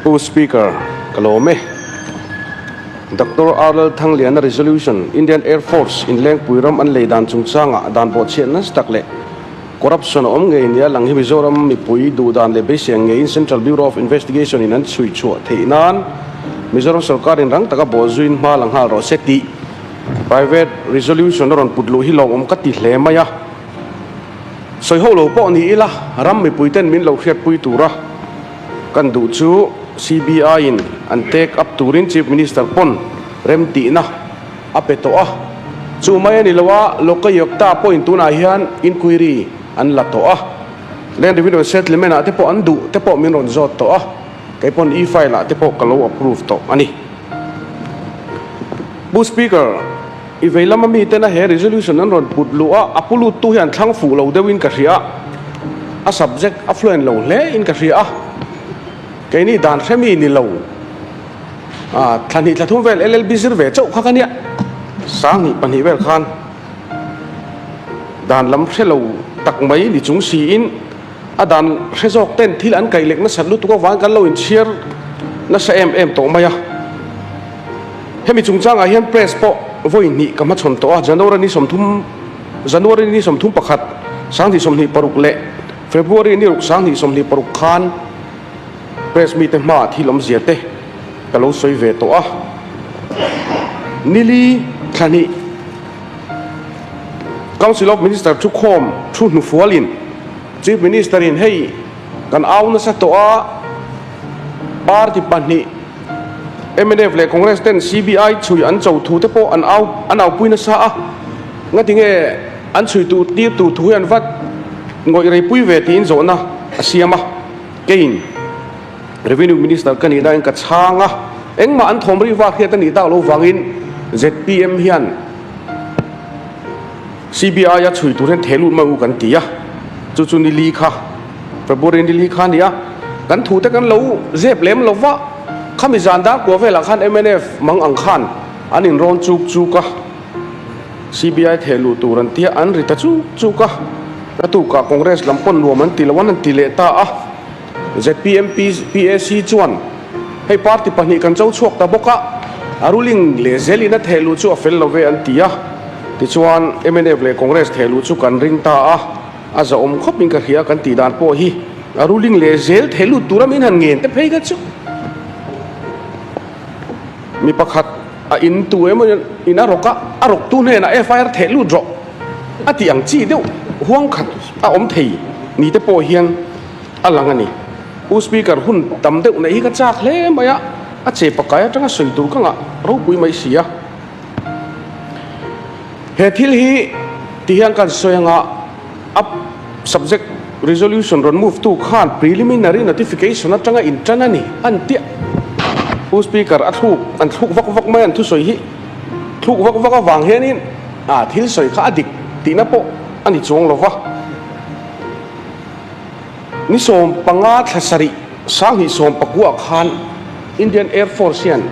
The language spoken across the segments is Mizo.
Pu Speaker, ka lawm e. Doctor R. Lalthangliana Resolution, Indian Air Force in Lengpui ram an lei dan chungchangah dan bawhchhiat nasa tak leh corruption a awm ngei nia lang hi Mizoram mipui duhdan leh beisei ang ngeiin Central Bureau of Investigation in an chhui chhuah theih nan Mizoram sorkarin rang taka bawhzuiin hma la nghal rawh se tih Private Resolution a rawn put luh hi lawmawm ka ti hle mai a. Sawi ho lo pawh ni ila, ram mipuiten min lo hriatpui tura kan duh chu CBI in an take up turin Chief Minister pawn remtihna a pe tawh a. Chu mai a ni lo a, Lokayukta pawhin tunah hian inquiry an la tawh a. Land Revenue Settlement ah te pawh an duh te pawh min rawn zawt tawh a, kei pawn e-file ah te pawh ka lo approve tawh a ni. Pu Speaker, I vei lama mitena he resolution an rawn put luh a, a pu luttu hi an thlang fuh lo deuhin ka hria a, a subject a fluent lo hle in ka hria a, keini dan hre mi ni lo, ah thla hnih thla thum vel LLB zir ve chauh kha ka nia, 2002 vel khan dan lam hre lo tak mai ni chung siin a dan hre zawk ten thil an kaih lek nasat lutuk avangin kan lo inchhiar nasa em em tawh mai a. Hemi chungchangah hian press pawh vawi hnih ka hmachhawn tawh a, January ni 30, January ni 31, 2026 leh February ni ruk 2026 khan press mite hmaah thil awmzia te ka lo sawi ve tawh a. Nili thla hnih Council of Minister thukhawm thu hnufualin Chief Minister-in hei kan au nasa tawh a, party pahnih, Mnf leh Congress ten CBI chhui an cho thu te pawh an au an aupui nasa a, ngati nge an chhui tur tir tur thu hi an vat ngawih reipui ve tiin zawhna a siam a, keiin Revenue Minister ka nih nain ka chhang a, engmah an thawm rih vak hiat a nih tak lo vangin zpm hian CBI a chhui tur hian theh lut mai u kan ti a, chu chu ni li kha. February ni li kha a ni a, kan thute kan lo zep lem lo va, khami zan dar kua velah khan mnf mang ang khan an inrawn chuk chuk a, CBI theh luh tur an tia an ri ta chuk chuk a, ka tukah Congress lam pawn nuam an ti lo an an ti leh ta a, zpm PAC chuan hei party pahnih kan cho chhuak ta bawk a, a ruling leh zelin a theh luh chu a fel lo ve an ti a, tichuan mnf leh Congress theh luh chu kan ring ta a. A zahawm khawp in ka hria kan tih dan pawh hi a ruling leh zel thei lut tura min han ngen te phei kha chu mi pakhat a in tu emaw in a rawk a, a rawk tu hnenah FIR theh lut rawh a tih ang chi deuh huang khat a awm thei ni te pawh hian a lang a ni. Pu Speaker hun tam deuh neih hi ka chak hle mai a, a che pakai atanga sawi tur ka ngah ropui mai si a. He thil hi ti hian kan sawi anga a subject resolution rawn move tu khan preliminary notification atanga in tan a ni an tia. Pu Speaker a thluk an thluk vak vak mai an thusawi hi thluk vak vak avang hianin a thil sawi kha a dik tihna pawh a ni chuang lova. Ni 15 thla sarih 2019 khan Indian Air Force hian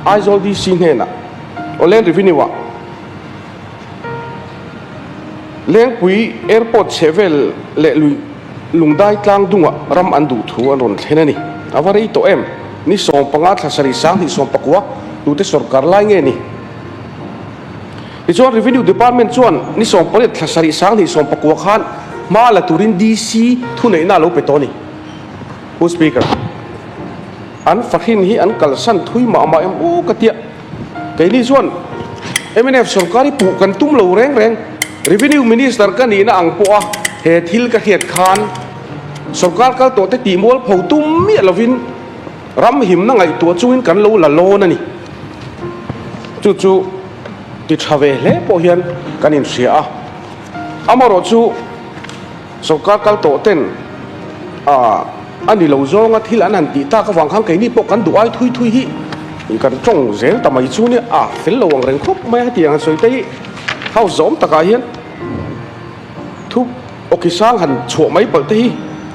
Aizawl DC hnenah aw Land Revenue ah Lengpui Airport chhehvel leh lui Lungdai tlang dungah ram an duh thu an rawn thlen a ni. A va rei tawh em? Ni 15 thla sarih 2019 tute sorkar lai nge ni? Tichuan Revenue Department chuan ni 18 thla sarih 2019 khan hma la turin DC thuneihna a lo pe tawh a ni. Pu Speaker, an fahrin hi an kalsan thui mah mah em u ka tia. Keini chuan mnf sorkar hi puh kan tum lo reng reng. Revenue Minister ka nihna ang pawha he thil ka hriat khan sorkar kal tawh te tih mualpho tum miah lovin ram himna ngaihtuah chungin kan lo la lawn a ni. Chu chu ti tha ve hle pawh hian kan inhria a. Amaherawh chu sorkar kal tawh ten ah a ni lo zawnga thil an han tih tak avang khan keini pawh kan duh ai thui thui hi kan tawng zel ta mai chu nia a fel lo ang reng khawp mai a hetiang han sawi te hi house zawm takah hian thu awki sang han chhuah mai palh te hi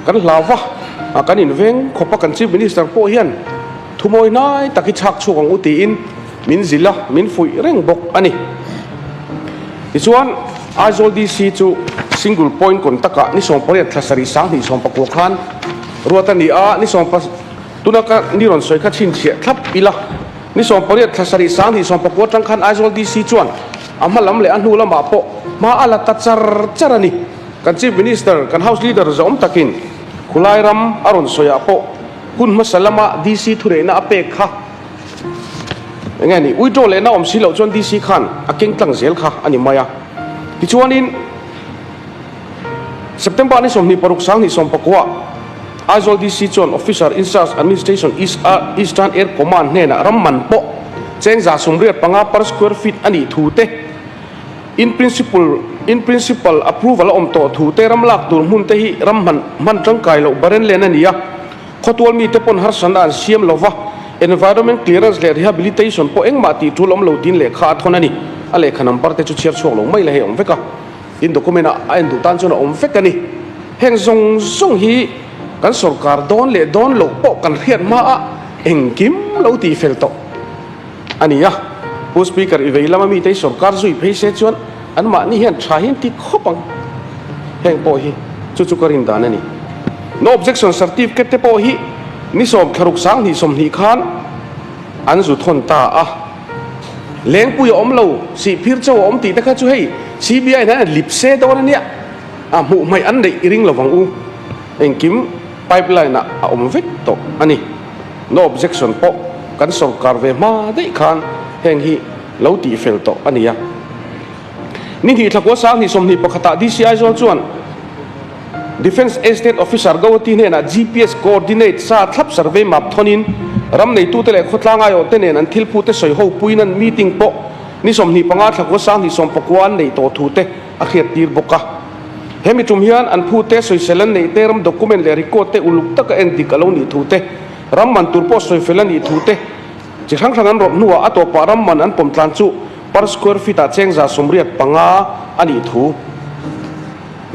kan hlau va ah kan inveng khawp a kan chief minister pawh hian Thumawi hnai tak hi chhak chhuak ang u tiin min zilh a, min fuih reng bawk a ni. Tichuan, Aizawl DC chu single point contact ah ni 18 thla sarih 2019 khan ruat a ni a, ni Tuna ka ni rawn sawi kha chhinchhiah thlap ila, ni 18 thla sarih 20 19 atang khan Aizawl DC chuan a hma lam leh a hnu lamah pawh hma a la ta char char a ni. Kan Chief Minister, kan House Leader zawm takin khulai ram a rawn sawiah pawh hun hmasa lama DC thuneihna a pek kha eng nge ni, withdraw lehna awm si loh chuan DC khan a keng tlang zel kha a ni mai a. Tichuanin September ni 26 2019 Aizawl DC chuan Officer in Charge Administration Eastern Air Command hnenah ram man pawh cheng 185 per square feet a nih thu te, In principle In principle approval a awm tawh thu te ram lak tur hmun te hi ram hman hman tangkai loh barren len a ni a, khawtual mite pawn harsatna an siam lo va, environment clearance leh rehabilitation pawh engmah tih tul awm lo tiin lehkha a thawn a ni. A lehkha number te chu chhiar chhuak lo mai la hei a awm vek a, tin document ah a en duh tan chuan a awm vek a ni. Heng zawng zawng hi kan sorkar dawn leh dawn loh pawh kan hriat hma a engkim lo tih fel tawh. A ni a, Pu Speaker i vei lama mite hi sorkar zui phei se chuan anmahni hian tha hi an ti khawp ang. Heng pawh hi chu chu ka rin dan a ni. No objection certificate te pawh hi ni sawm thlaruk 20 20 khan an zu thawn ta a. Lengpui a awm lo, sihphir cho a awm tih te kha chu hei CBI hian an lip se dawn a nia, a hmuh hmaih an neih i ring lo vang u. Engkim pipeline ah a awm vek tawh a ni. No objection pawh kan sorkar ve hma daih khan heng hi lo tih fel tawh a ni a. Ni hnih thlakua 20 21 ah DC Aizawl chuan Defence Estate Officer Gauhati hnenah GPS coordinate sa thlap survey map thawnin ram neitute leh khawtlang aiawhte nen an thil phute sawi ho puiin an meeting pawh ni 25 thlakua 20 19 an neih tawh thute a hriattir bawk a. Hemi tum hian an phute sawisel an neih te, ram document leh record te uluk taka en dik a lo nih thu te, ram man tur pawh sawifel a nih thu te chi hrang hrang an rawt hnuah a tawpah ram man an pawm tlan chu per square feet ah cheng 185 a nih thu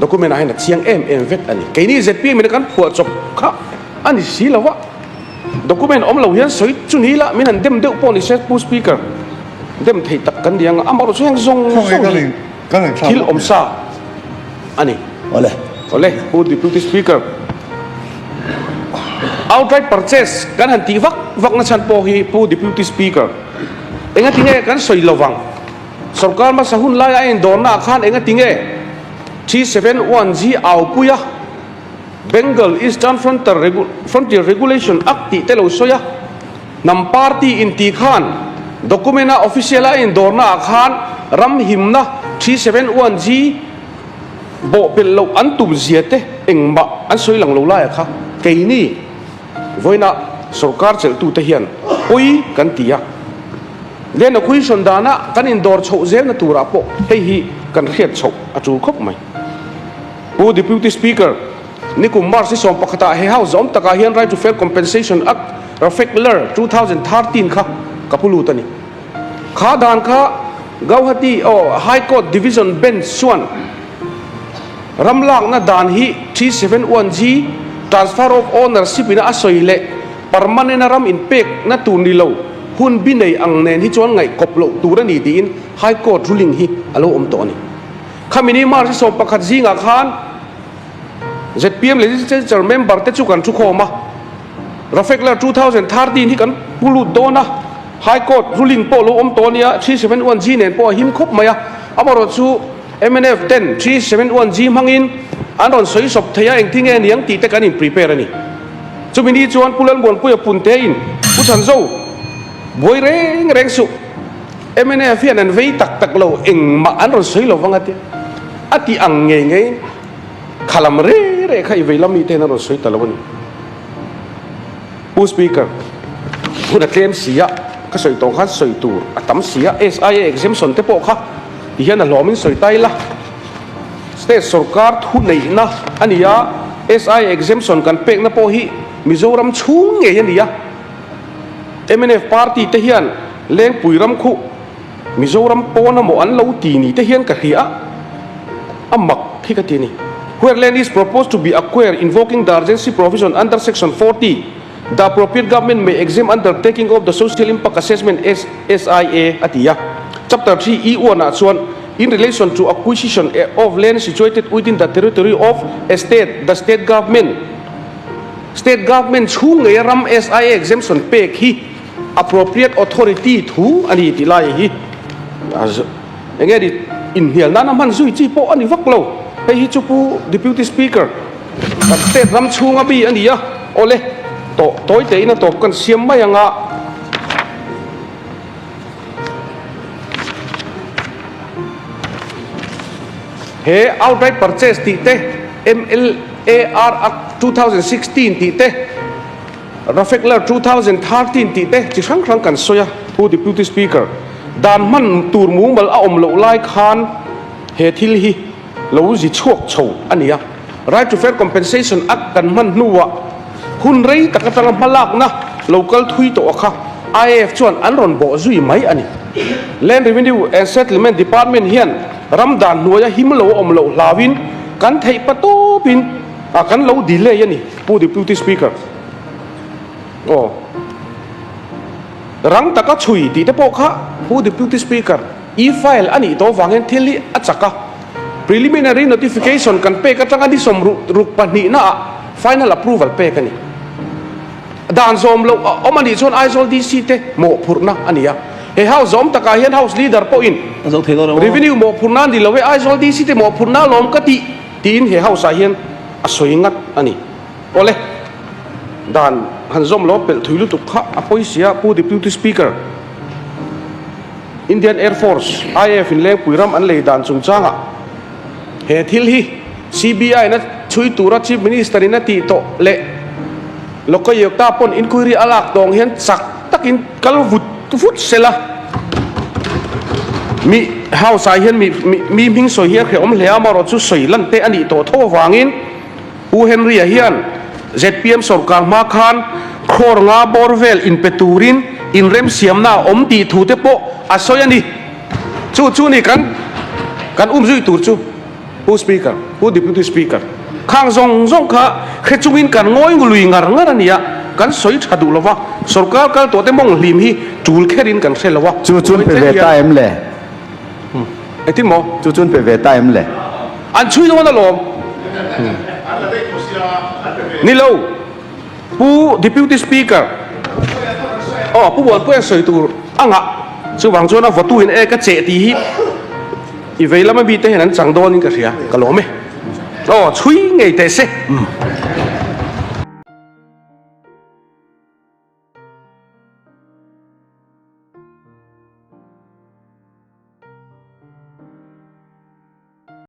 document ah hian a chiang em em vek a ni. Keini zpm in a kan phuah chawp kha a ni si lo a. Document awm lo hian sawi chu ni ila min han dem deuh pawh ni se Pu Speaker, dem thei tak kan ni ang a, amaherawhchu heng zawng zawng hi thil awm sa a ni. Awle. Awle, Pu Deputy Speaker. Outright purchase kan han tih vak vak na chhan pawh hi Pu Deputy Speaker, engati nge kan sawi lo vang? Sorkar hmasa hun laia a indawrna ah khan engati nge 371G au pui a? Bengal Eastern Frontier Regulation Act tih te lo sawi a, hnam party inti khan document a official a indawrna ah khan ram himna 371G bawhpelh loh an tum zia te engmah an sawi lang lo lai a kha keini vawiina sorkar chelhtute hian pawi kan ti a. Land Acquisition dana kan indawr chhoh zelna turah pawh hei hi kan hriat chhoh a tul khawp mai. Pu Deputy Speaker, nikum March ni 11 ah he House zawm takah hian Right to Fair Compensation Act, Rafekler, 2013 kha ka pu lut a ni. Kha dan kha Gauhati aw High Court Division Bench chuan ram lakna dan hi 371G Transfer of Ownership ina a sawi leh permanent a ram inpekna tur ni lo hun bi nei ang nen hi chuan ngaihkawp loh tur a ni tiin High Court ruling hi a lo awm tawh a ni. Khami ni March 11 zingah khan zpm Legislature member te chu kan thu khawm a, Rafekler 2013 hi kan pu lut dawn a, High Court ruling pawh lo awm tawh a nia, 371G nen pawh a him khawp mai a, amaherawh chu mnf ten 371G hmangin an rawn sawi sawp thei a, engtin nge niang tih te kan in prepare a ni. Chumi ni chuan Pu Lalmuanpuia Punte-in Pu Chhanzo buai reng reng suh. Mnf hian an vei tak tak lo, engmah an rawn sawi lo vang a tia. A tih ang ngei ngeiin kha lam re re kha i vei lam mite hian an rawn sawi ta lo a ni. Pu Speaker, hun a tlem si a, ka sawi tawng khan sawi tur a tam si a, SIA exemption te pawh kha ti hian a hlawmin sawi ta ila. State sorkar thu neihna a ni a, SIA exemption kan pekna pawh hi Mizoram chhung ngei a ni a. Mnf party te hian Lengpui ram khuh Mizoram pawn amaw an lo ti ni te hian ka hria a, a mak hi ka ti a ni. Where land is proposed to be acquired invoking the urgency provision under section 40, the appropriate government may exempt undertaking of the social impact assessment, SIA, a ti a. Chapter 3 E one ah chuan in relation to acquisition of land situated within the territory of a state, the state government. State Government chhung ngeia ram SIA exemption pek hi appropriate authority thu a ni tih lai hi eng nge ni inhnial nana hman zui chi pawh a ni vak lo. Hei hi chu Pu Deputy Speaker, kan state ram chhunga mi a ni a, awle tawh tawi tein a tawp kan siam mai ang a. He outright purchase tih te, MLAR Act 2016 tih te, Rafekler 2013 tih te chi hrang hrang kan sawi a, Pu Deputy Speaker, dan hman tur mumal a awm loh lai khan he thil hi lo zi chhuak chho a ni a. Right to Fair Compensation Act kan hman hnuah hun rei tak atanga hmalakna lo kal thui tawh a kha IAF chuan an rawn bawh zui mai a ni. Land Revenue and Settlement Department hian ram dan hnuaia him lo a awm loh hlauin kan theih pa tawpin kan lo delay a ni, Pu Deputy Speaker. Aw. Rang taka chhui tih te pawh kha Pu Deputy Speaker. E-file a nih tawh vang hian thil hi a chak a, preliminary notification kan pek atanga ni sawmruk pahnihnaah final approval pek a ni. Dan zawm loh a awm a nih chuan Aizawl DC te mawhphurhna a ni a. He House zawm takah hian House Leader pawhin Revenue mawhphurhna a ni lo e, Aizawl DC te mawhphurhna alawm ka tih tiin he House ah hian a sawi ngat a ni. Awle, dan han zawm lo pelh thui lutuk kha a pawi sia Pu Deputy Speaker. Indian Air Force, IAF, in Lengpui ram an lei dan chungchangah he thil hi CBI in a chhui tura Chief Minister in a tih tawh leh Lokayukta pawn inquiry a lak tawng hian chak takin kal vut vut sela. Mi House ah hian mi mi hming sawi hi a hrehawm hle a, amaherawhchu sawi lan te a nih tawh tho avangin Pu Henry-a hian zpm sorkar hma khan crore nga bawr vel inpe turin inremsiamna a awm tih thu te pawh a sawi a ni. Chu chu ni kan kan umzui tur chu Pu Speaker, Pu Deputy Speaker, khang zawng zawng kha hre chungin kan ngawi lui ngar ngar a ni a, kan sawi tha duh lo va, sorkar kal tawh te mawng hlim hi tul kherin kan hre lo a. Chu chun pe ve ta em le? Engtin maw? Chu chun pe ve ta em le? An chhui dawn alawm. Ni lo. Pu Deputy Speaker, aw Pu Muanpuia sawi tur a ngah. Chuvang chuan a vawtu in e ka cheh tih hi i vei lama mite hian an chang dawnin ka hria. Ka lawm e. Aw chhui ngei teh se.